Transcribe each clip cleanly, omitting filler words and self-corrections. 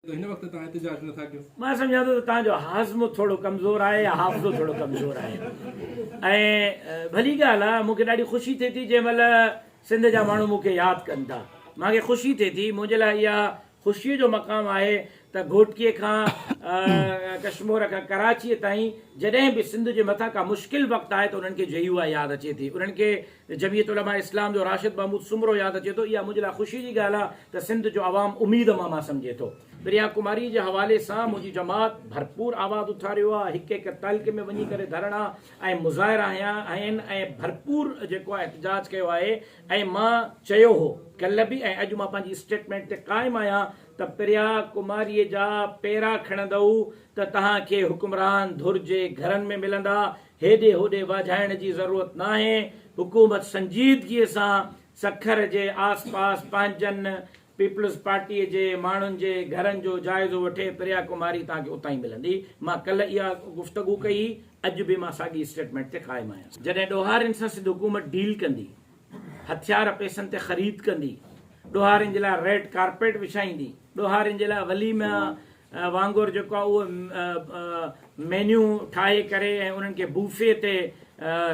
ته هن وقت توهان احتجاج نه ٿا ڪيو. مان سمجهان ٿو ته توهان جو هاضمو ٿورو ڪمزور آهي يا حافظو ٿورو ڪمزور آهي ۽ ڀلي ڳالهه آهي مون کي ڏاڍي خوشي ٿئي ٿي جنهن مهل سنڌ جا ماڻهو مون کي ياد ڪن ٿا مان کي خوشي ٿئي ٿي منهنجي لاء اها خوشيء جو مقام آهي ته گهوٽڪيء کان ڪشمور کان ڪراچيء تائين جڏهن به سنڌ جي مٿان ڪا مشڪل وقت آهي ته انهن کي جي يو آء ياد اچي ٿي انهن کي جمعيت علماء اسلام جو راشد محمود سومرو ياد اچي ٿو، اها منهنجي لاء خوشي جي ڳالهه آهي ته سنڌ جو عوام اميد مان مان سمجهي ٿو. پريا ڪماري جي حوالي سان منهنجي جماعت ڀرپور آواز اٿاريو آهي، هڪ هڪ تعلقي ۾ وڃي ڪري ڌرڻا ۽ مظاهرا هنيا آهن ۽ ڀرپور جيڪو آهي احتجاج ڪيو آهي ۽ مان چيو هو ڪلهه به ۽ اڄ مان پنهنجي اسٽيٽمينٽ تي قائم آهيان ته پريا ڪماري جا پيرا کڻندؤ ته توهان کي حڪمران ڌر جي گهرن ۾ ملندا هيڏي هوڏي واجهائڻ جي ضرورت ناهي، حڪومت سنجيدگي سان سکر جي آس پاس پنهنجن پيپلز پارٽي جي ماڻهن جي گهرن جو جائزو وٺي، پريا ڪماري توهان کي اتان ئي ملندي، مان ڪلهه اها گفتگو ڪئي هئي، اڄ به مان ساڳي اسٽيٽمينٽ تي قائم آهيان. جڏهن ڏوهارين سان سنڌ حڪومت ڊيل ڪندي، هٿيار پئسن تي خريد ڪندي، ڏوهارين جي لاء ريڊ ڪارپيٽ وڇائيندي، ڏوهارين جي لاء وليمه وانگر جيڪو آهي اهو مينيو ٺاهي ڪري ۽ انهن کي بوفي تي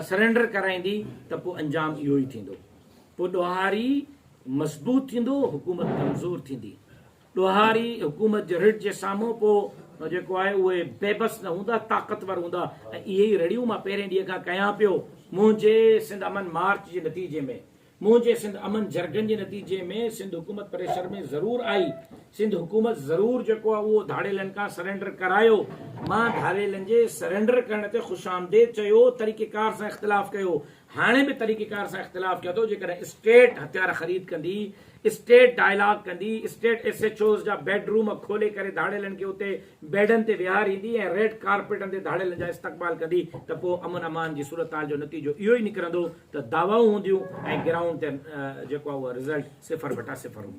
سرينڊر ڪرائيندي ته پوء انجام اهو ئي ٿيندو. پوء ڏوهاري مضبوط ٿيندو، حڪومت ڪمزور ٿيندي. ڏوهاري حڪومت جي رٽ جي سامهون پوء جيڪو آهي اهي بيبس نه هوندا، طاقتور هوندا ۽ اهي ئي رڙيون مان پهرين ڏينهن کان ڪيان پيو. منهنجي سنڌ امن مارچ جي نتيجي ۾ منهنجي سنڌ امن جرڳن جي نتيجي ۾ سنڌ حڪومت پريشر ۾ ضرور آئي، سنڌ حڪومت ضرور جيڪو آهي اهو ڌاڙيلن کان سرينڊر ڪرايو، مان ڌاڙيلن جي سرينڊر ڪرڻ تي خوش آمديد چيو، طريقيڪار سان اختلاف ڪيو، هاڻي به طريقيڪار سان اختلاف ڪيان ٿو، جيڪڏهن اسٽيٽ هٿيار خريد ڪندي، اسٽيٽ ڊائلاگ ڪندي، اسٽيٽ ايس ايڇ اوز جا بيڊ روم کولي ڪري ڌاڙيلن کي اتي بيڊن تي ويهاريندي ۽ ريڊ ڪارپيٽن تي ڌاڙيلن جا استقبال ڪندي ته پوء امن امان جي صورتحال جو نتيجو اهو ئي نڪرندو ته دعوائون هونديون ۽ گرائونڊ تي جيڪو آهي اهو رزلٽ صفر بٽا صفر هوندو.